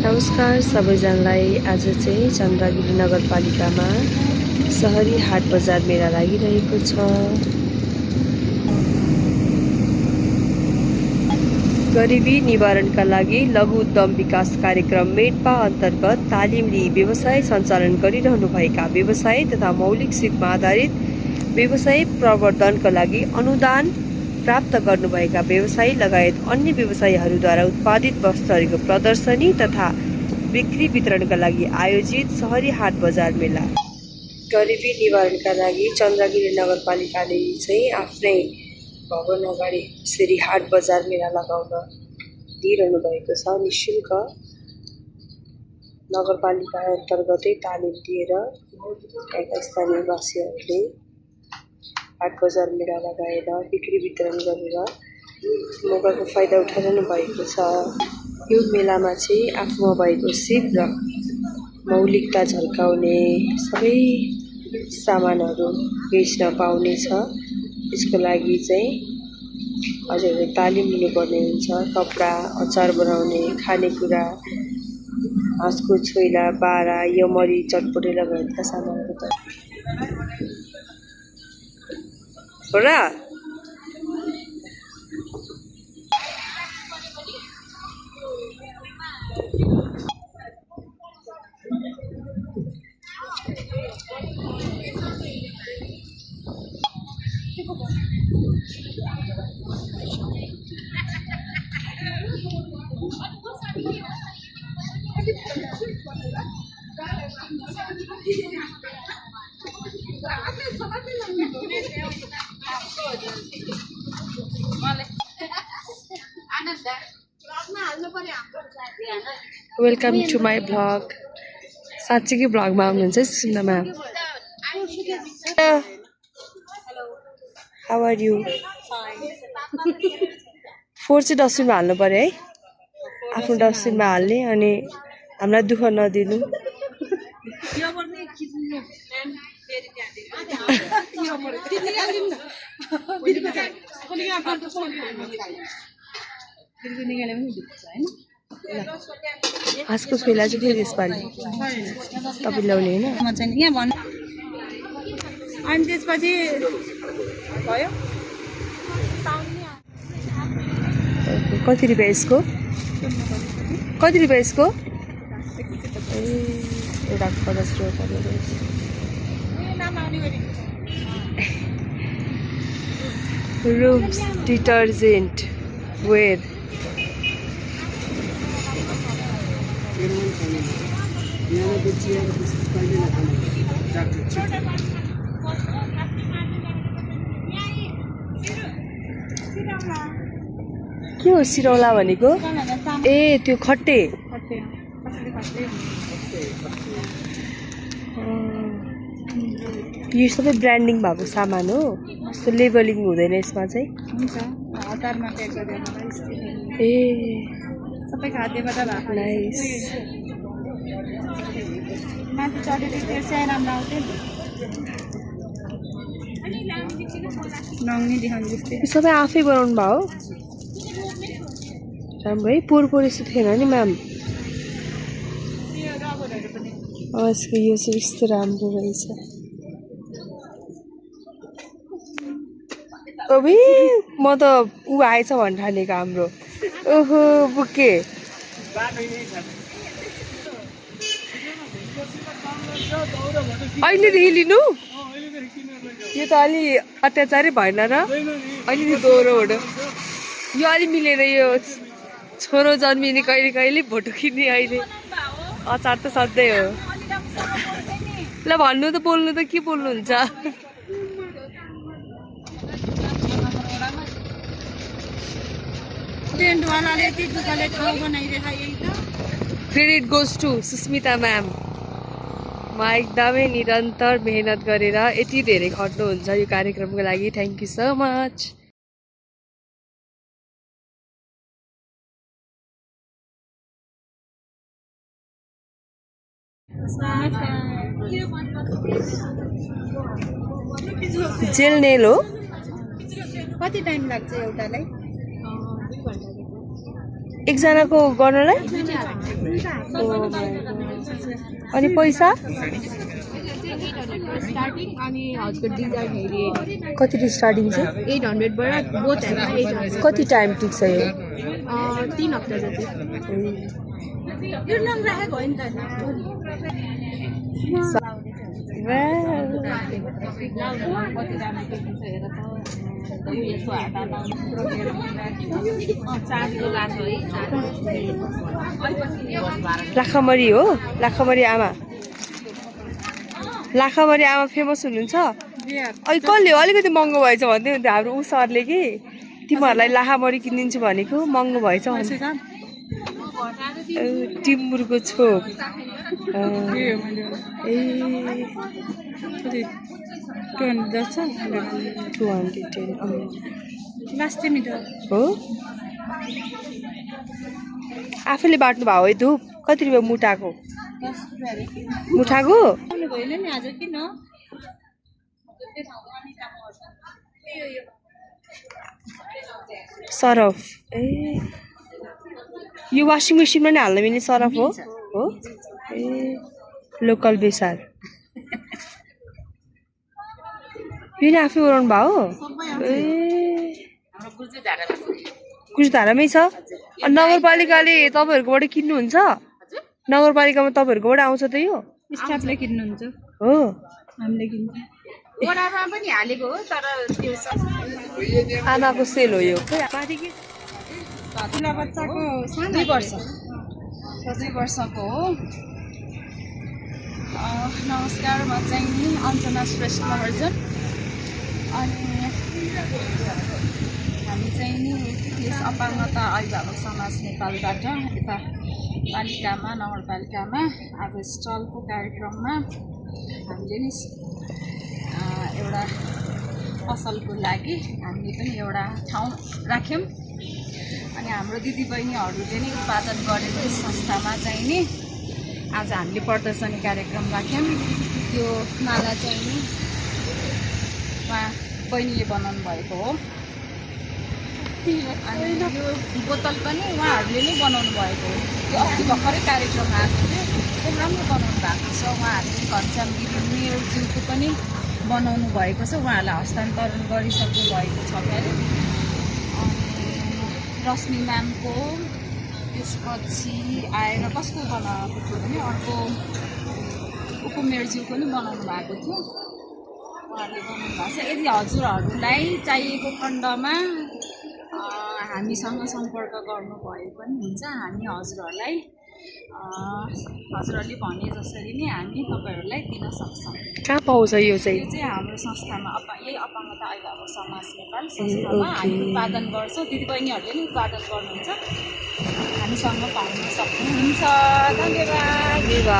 नमस्कार सबैजनालाई। आज चाहिँ चन्द्रगिरी नगरपालिकामा सहरी हाट बजार मेला लागिरहेको छ। गरिबी निवारणका लागि लघु उद्यम विकास कार्यक्रम मेडपा अन्तर्गत तालिम लिई व्यवसाय सञ्चालन गरिरहनुभएका व्यवसाय तथा मौलिक सिपमा आधारित व्यवसाय प्रवर्धनका लागि अनुदान प्राप्त गर्नुभएका व्यवसायी लगायत अन्य व्यवसायीहरूद्वारा उत्पादित वस्तुहरूको प्रदर्शनी तथा बिक्री वितरणका लागि आयोजित सहरी हाट बजार मेला। गरिबी निवारणका लागि चन्द्रगिरी नगरपालिकाले चाहिँ आफ्नै भवन अगाडि यसरी हाट बजार मेला लगाउन दिइरहनु भएको छ। निःशुल्क नगरपालिका अन्तर्गतै तालिम दिएर यहाँका स्थानीयवासीहरूले हाट बजार मेला लगाएर बिक्री वितरण गरेर मौकाको फाइदा उठाइरहनु भएको छ। यो मेलामा चाहिँ आफूमा भएको सिप र मौलिकता झल्काउने सबै सामानहरू बेच्न पाउने छ। यसको लागि चाहिँ हजुरहरूले तालिम लिनुपर्ने हुन्छ। कपडा, अचार बनाउने, खानेकुरा, हाँसको छोइला, बारा, यमरी, चटपटे लगायतका सामानहरू हो र। Welcome to my vlog. साँच्चीकै भ्लगमा आउनुहुन्छ सुन्दा म्याम। How are you? फोहोर चाहिँ डस्टबिनमा हाल्नु पर्यो है, आफ्नो डस्टबिनमा हाल्ने अनि हामीलाई दुःख नदिनु। हाँसको छोइला चाहिँ फेरि यसपालि तपाईँ ल्याउने होइन? अनि त्यसपछि भयो कति रुपियाँ यसको? कति रुपियाँ यसको? ए एउटा 50 रुपियाँ पर्ने रहेछ। रूम्स डिटर्जेन्ट वेयर के हो सिरौला भनेको? ए त्यो खट्टे। यो सबै ब्रान्डिङ भएको सामान हो, यस्तो लेबलिङ हुँदैन यसमा चाहिँ। ए सबै खाद्यबाट भएको नाइस। माथि चढेर चाहिँ राम्रो आउँथ्यो नङ्गी देखाउने जस्तै। यो सबै आफै बनाउनु भयो हो? राम्रो है। पोहोर यस्तो थिएन नि म्याम। यसको यो चाहिँ यस्तो राम्रो रहेछ। अबे म त ऊ आएछ भन्नु ठानेको हाम्रो। ओहो बुके अहिलेदेखि लिनु? यो त अलि अत्याचारै भएन र? अलिकति दोहोरो हो। यो अलि मिलेर यो छोरो जन्मिने कहिले कहिले भोटो किन्ने अहिले अचार त सधैँ हो। ल भन्नु त बोल्नु त के बोल्नुहुन्छ? Credit goes to Susmita ma'am. म एकदमै निरन्तर मेहनत गरेर यति धेरै खट्नुहुन्छ यो कार्यक्रमको लागि। Thank you so much. Jail nail हो। कति टाइम लाग्छ एउटालाई? एकजनाको गर्नलाई अनि पैसा स्टार्टिङ अनि हजुरको डिजाइन हेरी कति स्टार्टिङ चाहिँ 800 बाट बोथ 800 कति टाइम टिक्छ यो 3 हप्ता जति यो लङ राखेको होइन त लाखामारी हो लाखामारी आमा फेमस हुनुहुन्छ अहिले कसले अलिकति महँगो भएछ भन्दै हुन्थ्यो हाम्रो ऊ सरले कि तिमीहरूलाई लाखामारी किनिदिन्छु भनेको महँगो भएछ टिम्बुरको छोप ए 210 लास्ट मिटर हो आफैले बाट्नु भयो है धुप कति रुपियाँ मुठाको भएन नि आज किन सरफ ए यो वासिङ मेसिनमा नि हाल्न मिल्ने सरफ हो ए लोकल बेसार यो नि आफै ओराउनु भयो ए गुजधारामै छ अनि नगरपालिकाले तपाईँहरूकोबाट किन्नुहुन्छ नगरपालिकामा तपाईँहरूकोबाट आउँछ त यो स्टाफले किन्नुहुन्छ हो हामीले किन्छ ओडामा पनि हालेको हो तर त्यो आमाको सेल हो यो ठुला बच्चाको 2 वर्षको हो नमस्कार म चाहिँ नि अञ्जना श्रेष्ठ महर्जन अनि हामी चाहिँ नि यस अपाङ्गता अभिभावक समाज नेपालबाट यता पालिकामा नगरपालिकामा आज स्टलको कार्यक्रममा हामीले नि एउटा पसलको लागि हामीले पनि एउटा ठाउँ राख्यौँ अनि हाम्रो दिदीबहिनीहरूले नै उत्पादन गरेको यस संस्थामा चाहिँ नि आज हामीले प्रदर्शनी कार्यक्रम राख्यौँ त्यो माला चाहिँ नि उहाँ बहिनीले बनाउनु भएको हो अनि यो बोतल पनि उहाँहरूले नै बनाउनु भएको हो यो अस्ति भर्खरै कार्यक्रम आएको थियो एकदम राम्रो बनाउनु भएको छ उहाँहरूले घनश्याम मेयरज्यूको पनि बनाउनु भएको छ उहाँहरूलाई हस्तान्तरण गरिसक्नु भएको छ अरे रश्मि म्यामको त्यसपछि आएर कसको बनाएको थियो भने अर्को उपमेयरज्यूको पनि बनाउनु भएको थियो उहाँहरूले बनाउनु भएको छ यदि हजुरहरूलाई चाहिएको खण्डमा हामीसँग सम्पर्क गर्नुभयो पनि हुन्छ हामी हजुरहरूले भने जसरी नै हामी तपाईँहरूलाई दिन सक्छौँ कहाँ पाउँछ यो चाहिँ हाम्रो संस्थामा यही अपाङ्गता अभिभावक समाज नेपाल संस्थामा हामी उत्पादन गर्छौँ दिदीबहिनीहरूले नि उत्पादन गर्नुहुन्छ हामीसँग पाउन सक्नुहुन्छ धन्यवाद